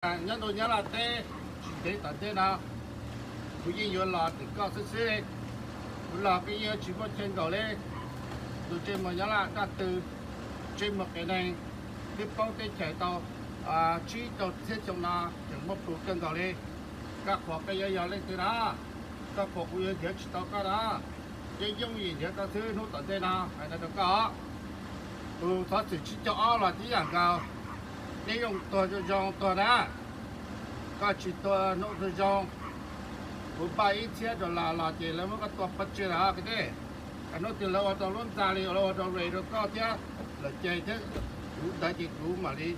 Nyob rau Nyab Laj teb, tsis ntev tom ntej no kuv yeej yuav los tim koj xwb xwb. Kuv los kuj yeej tsis muaj chaw nkaum li. Tus ntsej muag Nyab Laj daj tw, ntsej muag qias neeg, twb poob teb chaws tau tsib rau txhiab xyoo no tseem muaj plhus kawg nkaus li. Koj qhuas koj yuav yog leej twg na? Koj qhuas kuv yuav nrhiav tsis tau koj na. Yeej yooj yim nrhiav koj xwb hnub tom ntej no hais no rau koj. Tus xov xwm tsib caug ob los tib yam nkaus, neb yeej tuag zoo zoo tuag na. Koj tsis tuag hnub zoo zoo, kuv npaj ib txhiab dollar los ces lawv muab koj tua pov tseg lawm kwv tij. Hnub twg lawv ua tau lub ntxa li lawv ua rau raid rau koj thiab lawm ces thiab, kuv ntawd ces kuv mam li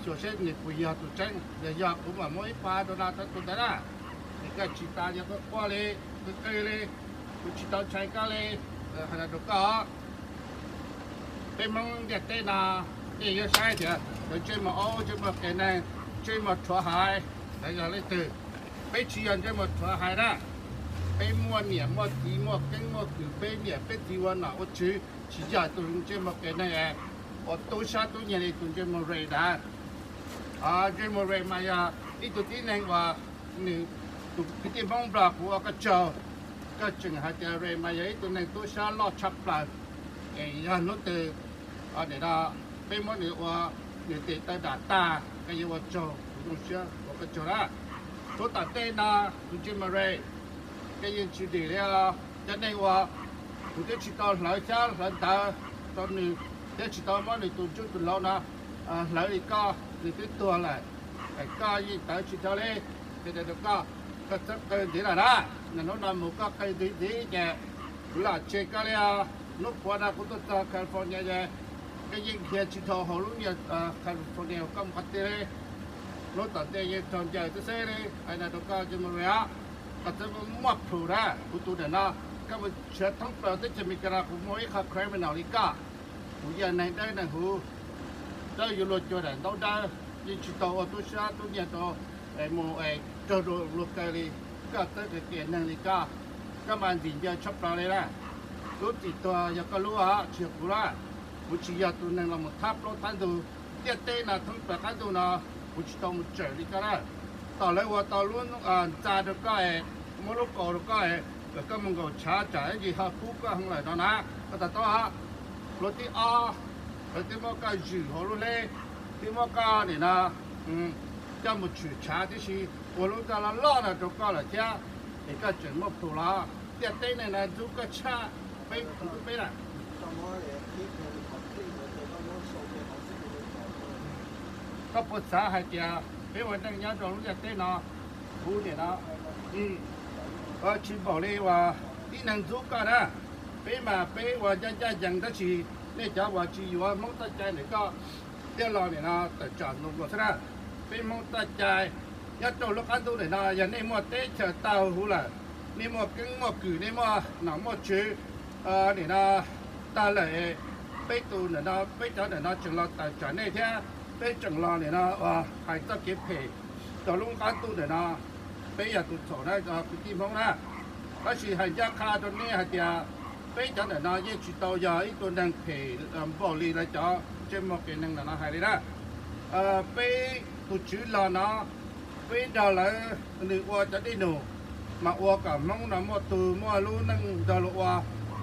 xyuas seb nws puas yog tus tseeb, yog yog kuv mam muab ib puas dollar rau tus ntawd na. Es koj tsis tas yog koj quaj li, koj qw li, kuv tsis tau ntshai koj li. Hais no rau koj, peb Hmoob ntiaj teb no, nej yuav saib tias lawv ntsej muag aub, ntsej muag qias neeg, ntsej muag rhuav haiv, lawv yog leej twg? Peb tsis yog ntsej muag rhuav haiv na. Peb muaj niam muaj txiv, muaj keeb muaj kwm, peb niam peb txiv ua nom ua tswv, tsis yog tus ntsej muag qias neeg uas tub sab tub nyiag li tus ntsej muag raid ntawd. Ntsej muag raid mas yog ib tug tib neeg uas nws, tus kwv tij Hmoob Nplog, kuv ua koj tsaug. Koj tseem hais tias raid mas yog ib tug neeg tub sab loj tshaj plaws. Es yog hnub twg nim no peb muab nws ua, nws tes taw dam tag, koj yuav ua tsaug, kuv zoo siab ua koj tsaug na. Hnub tom ntej no tus ntsej muag raid, koj yeej tsis dim li os. Cov neeg uas kuv twb tsis tau hlawv xyab hlawv ntawv rau nws, thiab tsis tau muab nws tus ntsuj tus hlauv no hlawv li koj, nws twb tuag lawm, koj yeej tawv tsis tau li. Qhia rau koj, koj txhob qw ntxiv lawm na. Hnub no mus koj qw ntxiv ntxiv ces kuv lam tseg koj li os. Hnub puav no kuv tuaj txog California ces koj yeej khiav tsis dhau hauv lub niag California koj mus qhov twg li. Hnub tom ntej yeej raug ncaws xwb xwb li. Hais no rau koj ces mus li os. Koj txhob muaj plhus na, kuv tus ntawm no, koj mus nrhiav thoob plaws teb chaws Amelikas no kuv muaj ib qho criminal li koj. Kuv yog neeg dawb neeg huv, dawb yuav luag cuag daim ntaub dawb, yeej tsis tau ua tub sab tub nyiag rau mus raug luag kaw li. Koj txawj qias neeg li koj, koj mas ntxim ncaws tshaj plaws li na. Lub txim tuag yog koj lub os, tsis yog kuv lawm. Kuv tsis yog tus neeg los mus thab plaub thab ntug. Ntiaj teb no thoob plaws qab ntuj no kuv tsis tau mus tsawm li koj na. Tom lawv ua tau lub ntxa rau koj, muab lub kaus rau koj, kom koj mus nkaum tshav tsam ib ntsis ho kub koj heev lawm no na, koj to taub. Pluag tib ob, lawv twb muab koj zwm hauv lub hleb, twb muab koj nim no coj mus tshwm tshav tib si, ua lub ntxa loj loj no rau koj lawm thiab, es koj tseem muaj plhus los? Ntiaj teb neeg no ntxub koj tshaj peb tus tub peb na. Koj puas xav hais tias peb ua neej nyob rau lub ntiaj teb no, kuv nim no tsis npaum li uas tib neeg ntxub koj na. Peb mas peb ua ncaj ncaj ncees tab sis nej cov uas tsis yuav Hmoob txoj cai ntawm koj thiaj los nim no tawm tsam nkaus xwb na. Peb Hmoob txoj cai nyob rau lub qab ntuj ntawm no yog nej muaj teb chaws tag huv lawm, nej muaj keeb muaj kwm, nej muaj nom muaj tswv nim no tag lawm, peb tus ntawm no, peb cov ntawm no tseem los tawm tsam nej thiab peb tseem los nim no hais txoj kev phem rau lub qab ntuj ntawm no. Peb yog tus txhaum na, kwv tij Hmoob na. Tab sis hais ncaj qha rau nej hais tias peb cov ntawm no yeej tsis tau yog ib tug neeg phem npaum li lawv cov ntsej muag qias neeg ntawm no hais li na. Peb tus tswv los no, peb nrog lawv, nws ua cov dej num mas ua kom Hmoob no muaj tug muaj lub neej nrog luag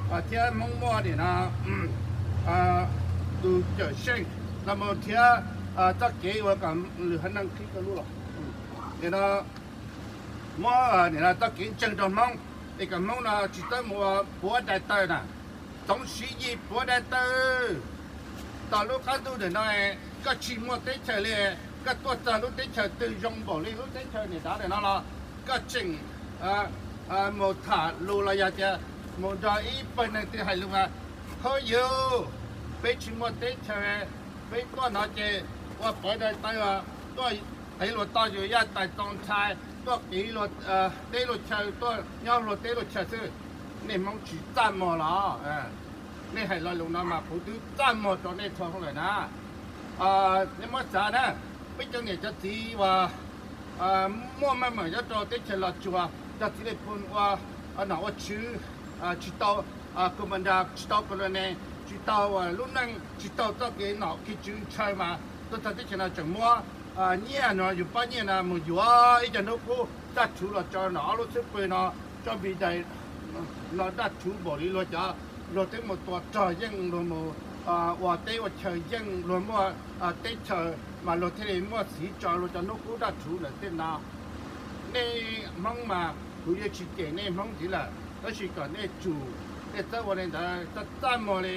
ua, thiab Hmoob muaj nim no tus cawm seej los mus thiab txoj kev ua kom lwm haiv neeg qhib koj lub los. Nim no muab nim no txoj kev ntseeg rau Hmoob, es kom Hmoob no tsis txawj mus ua puav dai taw na. Txoov Siv Yis puav dai taw, tom lub qab ntuj ntawm no koj tsis muaj teb chaws li, koj tuaj txog lub teb chaws twg zoo npaum li lub teb chaws niam dav ntawm no los koj tseem mus tham lus los yog tias mus nrog ib pawg neeg twg hais lus mas, hov yus, peb tsis muaj teb chaws, peb tuaj no ces ua puav dai taw, tuaj qiv luag toj yus yaj tais txoo ntshai, tuaj qiv luag teb luag chaw, tuaj nyob luag teb luag chaw xwb. Nej Hmoob tsis txaj muag los? Nej hais lo lus no mas kuv twb txaj muag rau nej dhau lawm na. Nej muab xav na, peb cov niam cov txiv uas muaj maj mam nyob rau teb chaws Los Tsuas, cov txiv Lis Phoos ua nom ua tswv, tsis tau commander, tsis tau colonel, tsis tau lub neej, tsis tau txoj kev nom kev tswv ntshaw mas tuaj txog teb chaws no tseem muab nyiaj no, yus pab nyiaj no mus yuav ib co hnub qub daj rhuv los tso nram ob lub xub pwg no, tso npis dais no daj rhuv npaum li luag cov, luag twb mus tua rog yeej, luag mus ua teb ua chaw yeej, luag muaj teb chaws mas luag thiaj li muaj xiv tso luag cov hnub qub daj rhuv ntawm tej no. Nej Hmoob mas kuv yuav tsis cem nej Hmoob ntxiv lawm, tab sis kom nej tsum, nej txawj ua li ntawd txaj txaj muag li